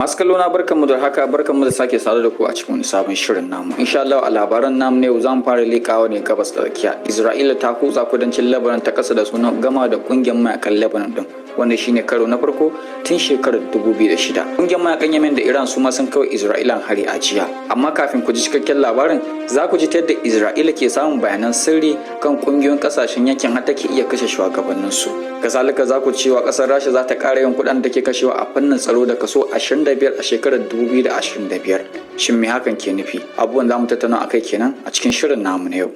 Masu kallo na, barkanmu da haka, barkanmu da sake sadu da ku a cikin wani sabon shirin namu. Insha Allah a labaran namu ne yau zamu fara lekawa ne gabas da tsakiya. Isra'ila ta kutsa kudancin Lebanon ta kasa da sunan gama da kungiyar mayakan Lebanon din, wanda shine karo na farko tun shekarar 2006. Kungiyar mayakan Yemen da Iran su ma sun kai Isra'ilan hari a jiya. Amma kafin ku ji cikakken labarin, za ku ji ta yadda Isra'ila ke samun bayanan sirri kan kungiyoyin kasashen yankin har take iya kashe shugabanninsu. Kazalika za ku cewa kasar Rasha za ta ƙara yawan kuɗin da take kashewa a fannin tsaro da kaso 25 a shekarar 2025. Shin me hakan ke nufi? Abubuwan za mu tattauna akai kenan a cikin shirin namu na yau.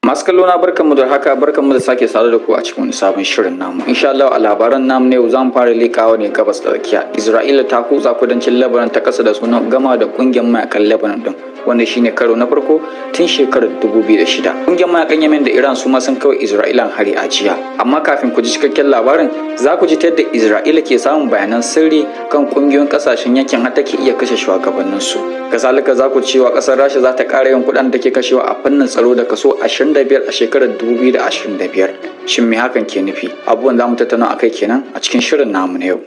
Masu kallo na, barkanmu da haka, barkanmu da sake sadu da ku a cikin wani sabon shirin namu. Insha Allah a labaran namu ne yau zamu fara lekawa ne gabas da tsakiya. Isra'ila ta kutsa kudancin Lebanon ta kasa da sunan gama da kungiyar mayakan Lebanon din, wanda shine karo na farko tun shekarar 2006. Kungiyar mayakan Yemen da Iran su ma sun kai Isra'ilan hari a jiya. Amma kafin ku ji cikakken labarin, za ku ji ta yadda Isra'ila ke samun bayanan sirri kan kungiyoyin kasashen yankin har take iya kashe shugabanninsu. Kazalika za ku cewa kasar Rasha za ta ƙara yawan kuɗin da take kashewa a fannin tsaro da kaso 25 a shekarar 2025. Shin me hakan ke nufi? Abubuwan za mu tattauna akai kenan a cikin shirin namu na yau.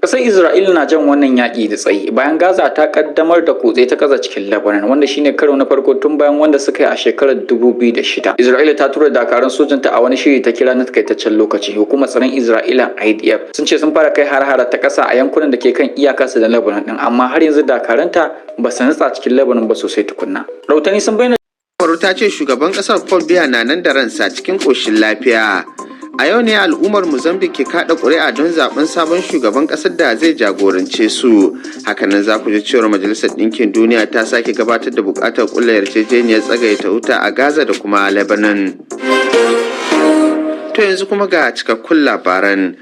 Ƙasar Isra'ila na jan wannan yaƙi da tsayi bayan Gaza ta ƙaddamar da kutse ta ƙasa cikin Lebanon, wanda shine karo na farko tun bayan wanda suka yi a shekarar 2006. Isra'ila ta tura dakarun sojanta a wani shiri ta kira na takaitaccen lokaci. Hukumar tsaron Isra'ila IDF sun ce sun fara kai har-hara ta ƙasa a yankunan da ke kan iyakarsu da Lebanon din, amma har yanzu dakaranta ba su nutsa cikin Lebanon ba sosai tukunna. Rahotanni sun bayyana Kamaru ta ce shugaban kasar Paul Biya na nan da ransa cikin ƙoshin lafiya. A yau ne al'ummar Mozambique ke kada ƙuri'a don zaben sabon shugaban ƙasar da zai jagorance su. Hakanan za ku ji cewar Majalisar Ɗinkin Duniya ta sake gabatar da buƙatar ƙulla yarjejeniyar tsagaita wuta a Gaza da kuma Lebanon. To, yanzu kuma ga cikakkun labaran.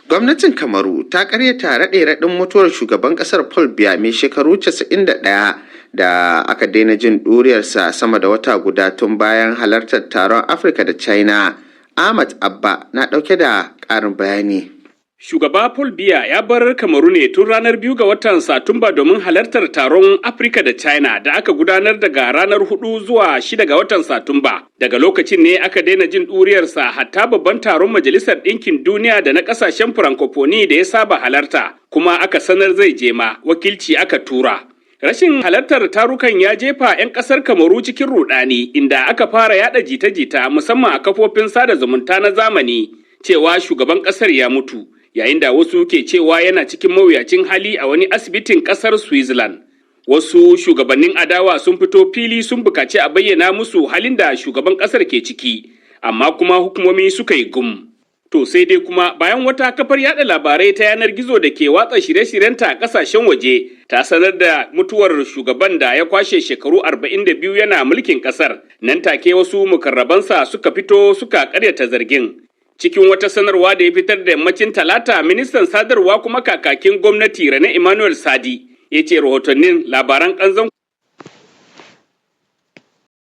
Gwamnatin Kamaru ta karyata raɗe-raɗin mutuwar shugaban ƙasar Paul Biya mai shekaru 91 da aka daina jin ɗuriyarsa sama da wata guda tun bayan halartar taron Afirka da China. Ahmad Abba na ɗauke da ƙarin bayani. Shugaba Paul Biya ya bar Kamaru ne tun ranar 2 ga watan Satumba domin halartar taron Afirka da China da aka gudanar daga ranar 4 zuwa 6 ga watan Satumba. Daga lokacin ne aka daina jin ɗuriyarsa, hatta babban taron Majalisar Ɗinkin Duniya da na ƙasashen Francophonie da ya saba halarta, kuma aka sanar zai je ma, wakilci aka tura. Rashin halartar tarukan ya jefa 'yan ƙasar Kamaru cikin rudani, inda aka fara yada jita-jita, musamman a kafofin sada zumunta na zamani, cewa shugaban ƙasar ya mutu, yayin da wasu ke cewa yana cikin mawuyacin hali a wani asibitin ƙasar Switzerland. Wasu shugabannin adawa sun fito fili sun bukaci a bayyana musu halin da shugaban ƙasar ke ciki, amma kuma hukumomi suka yi gum. To sai dai kuma bayan wata kafar yada labarai ta yanar gizo da ke watsa shirye-shiryenta a kasashen waje ta sanar da mutuwar shugaban da ya kwashe shekaru 42 yana mulkin kasar, nan take wasu mukarrabansa suka fito suka karyata zargin. Cikin wata sanarwa da ya fitar da yammacin Talata, ministan sadarwa kuma kakakin gwamnati Rene Emmanuel Sadi ya ce rahotannin labaran kanzon